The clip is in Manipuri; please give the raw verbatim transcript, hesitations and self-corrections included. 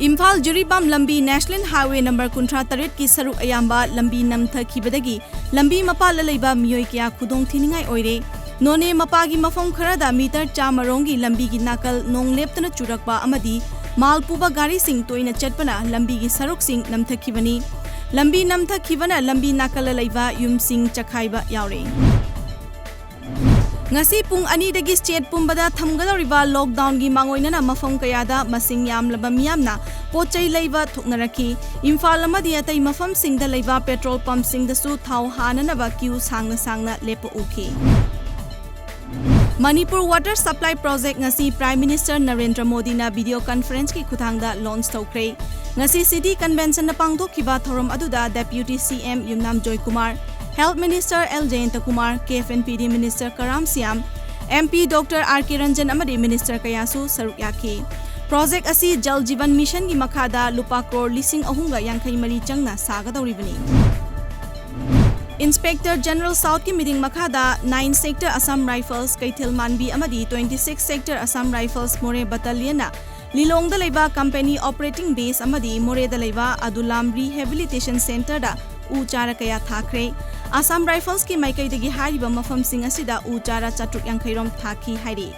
ꯏꯝꯐꯥꯜ ꯖꯤꯔꯤꯕꯥꯝ ꯂꯝꯕꯤ National Highway number ꯀꯨꯟꯊ꯭ꯔꯥ ꯇꯔꯦꯠꯀꯤ ꯁꯔꯨꯛ ꯑꯌꯥꯝꯕ ꯂꯝꯕꯤ ꯅꯝꯊꯈꯤꯕꯗꯒꯤ ꯂꯝꯕꯤ ꯃꯄꯥꯜꯗ ꯂꯩꯕ ꯃꯤꯑꯣꯏ ꯀꯌꯥ ꯈꯨꯗꯣꯡ ꯊꯤꯅꯤꯡꯉꯥꯏ ꯑꯣꯏꯔꯦ꯫ ꯅꯣꯅꯦ ꯃꯄꯥꯒꯤ ꯃꯐꯝ ꯈꯔꯗ ꯃꯤꯇꯔ ꯆꯥꯝꯃ ꯔꯣꯝꯒꯤ ꯂꯝꯕꯤꯒꯤ ꯅꯥꯀꯜ ꯅꯣꯡ ꯂꯦꯞꯇꯅ ꯆꯨꯔꯛꯄ ꯑꯃꯗꯤ ꯃꯥꯜ ꯄꯨꯕ ꯒꯥꯔꯤꯁꯤꯡ ꯇꯣꯏꯅ ꯆꯠꯄꯅ ꯂꯝꯕꯤꯒꯤ ꯁꯔꯨꯛꯁꯤꯡ ꯅꯝꯊꯈꯤꯕꯅꯤ꯫ ꯂꯝꯕꯤ ꯅꯝꯊꯈꯤꯕꯅ ꯂꯝꯕꯤ ꯅꯥꯀꯜꯗ ꯂꯩꯕ ꯌꯨꯝꯁꯤꯡ ꯆꯈꯥꯏꯕ ꯌꯥꯎꯔꯦ꯫ ꯉꯁꯤ ꯄꯨꯡ ꯑꯅꯤꯗꯒꯤ state ꯄꯨꯝꯕꯗ ꯊꯝꯒꯗꯧꯔꯤꯕ lockdownꯒꯤ ꯃꯥꯡꯑꯣꯏꯅꯅ ꯃꯐꯝ ꯀꯌꯥꯗ ꯃꯁꯤꯡ ꯌꯥꯝꯂꯕ ꯃꯤꯌꯥꯝꯅ ꯄꯣꯠ ꯆꯩ ꯂꯩꯕ ꯊꯣꯛꯅꯔꯛꯈꯤ꯫ ꯏꯝꯐꯥꯜ ꯑꯃꯗꯤ ꯑꯇꯩ ꯃꯐꯝꯁꯤꯡꯗ ꯂꯩꯕ petrol pumpꯁꯤꯡꯗꯁꯨ ꯊꯥꯎ ꯍꯥꯟꯅꯅꯕ queue ꯁꯥꯡꯅ ꯁꯥꯡꯅ ꯂꯦꯞꯄ ꯎꯈꯤ꯫ ꯃꯅꯤꯄꯨꯔ Water Supply Project ꯉꯁꯤ Prime Minister ꯅꯔꯦꯟꯗ꯭ꯔ ꯃꯣꯗꯤꯅ video conferenceꯀꯤ ꯈꯨꯠꯊꯥꯡꯗ launch ꯇꯧꯈ꯭ꯔꯦ꯫ ꯉꯁꯤ City Conventionꯗ ꯄꯥꯡꯊꯣꯛꯈꯤꯕ ꯊꯧꯔꯝ ꯑꯗꯨꯗ Deputy CM ꯌꯨꯝꯅꯥꯝ Joykumar, Health Minister L Jayantakumar, K F N P D Minister Karam Shyam, M P doctor R K Ranjan ꯑꯃꯗꯤ minister ꯀꯌꯥꯁꯨ ꯁꯔꯨꯛ ꯌꯥꯈꯤ꯫ Project ꯑꯁꯤ Jal Jeevan Missionꯒꯤ ꯃꯈꯥꯗ ꯂꯨꯄꯥ ꯀ꯭ꯔꯣꯔ ꯂꯤꯁꯤꯡ ꯑꯍꯨꯝꯒ ꯌꯥꯡꯈꯩ ꯃꯔꯤ ꯆꯪꯅ ꯁꯥꯒꯗꯧꯔꯤꯕꯅꯤ꯫ Inspector General Southꯀꯤ ꯃꯤꯠꯌꯦꯡ ꯃꯈꯥꯗ nine Sector Assam Rifles, ꯀꯩꯊꯦꯜ ꯃꯥꯟꯕꯤ ꯑꯃꯗꯤ twenty six Sector Assam Rifles ꯃꯣꯔꯦ Battalionꯅ ꯂꯤꯂꯣꯡꯗ ꯂꯩꯕ company operating base ꯑꯃꯗꯤ ꯃꯣꯔꯦꯗ ꯂꯩꯕ ꯑꯗꯨꯂꯥꯝ Rehabilitation Centreꯗ ꯎ ꯆꯥꯔꯥ ꯀꯌꯥ ꯊꯥꯈ꯭ꯔꯦ꯫ Assam Riflesꯀꯤ ꯃꯥꯏꯀꯩꯗꯒꯤ ꯍꯥꯏꯔꯤꯕ ꯃꯐꯝꯁꯤꯡ ꯑꯁꯤꯗ ꯎ ꯆꯥꯔꯥ ꯆꯥꯇ꯭ꯔꯨꯛ ꯌꯥꯡꯈꯩ ꯔꯣꯝ ꯊꯥꯈꯤ ꯍꯥꯏꯔꯤ꯫